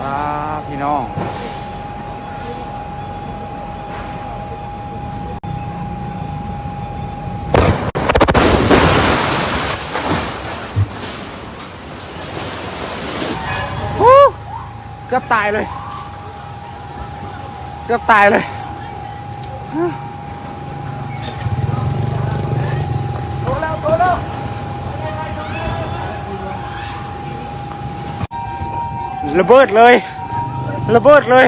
ປາພີ່ນ້ອງ ເກືອບຕາຍເລີຍ ເກືອບຕາຍເລີຍ. ລະເບີດເລີຍ ລະເບີດເລີຍ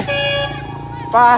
ປາ.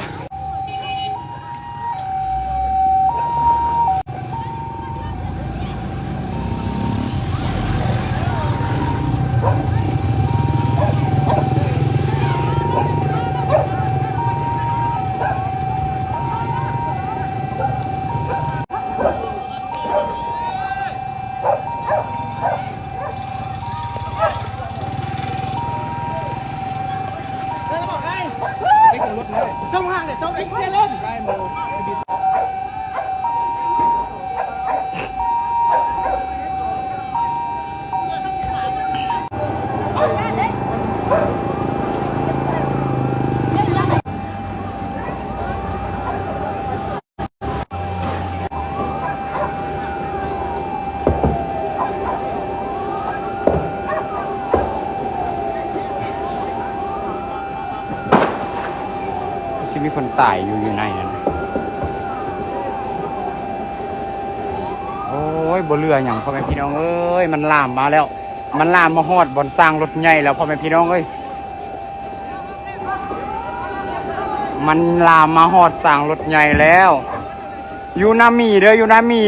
ຊິມີຄົນຕາຍຢູ່ ຢູ່ໃນນັ້ນ. ໂອ້ຍ ບໍ່ເຫຼືອຫຍັງ ພໍ່ແມ່ພີ່ນ້ອງເອີຍ ມັນລາມມາແລ້ວ ມັນລາມມາຮອດບ່ອນສ້າງລົດໃຫຍ່ແລ້ວ ພໍ່ແມ່ພີ່ນ້ອງເອີຍ. ມັນລາມມາຮອດສາງລົດໃຫຍ່ແລ້ວ. ຢູ່ນາມີເດີ້ ຢູ່ນາມີ.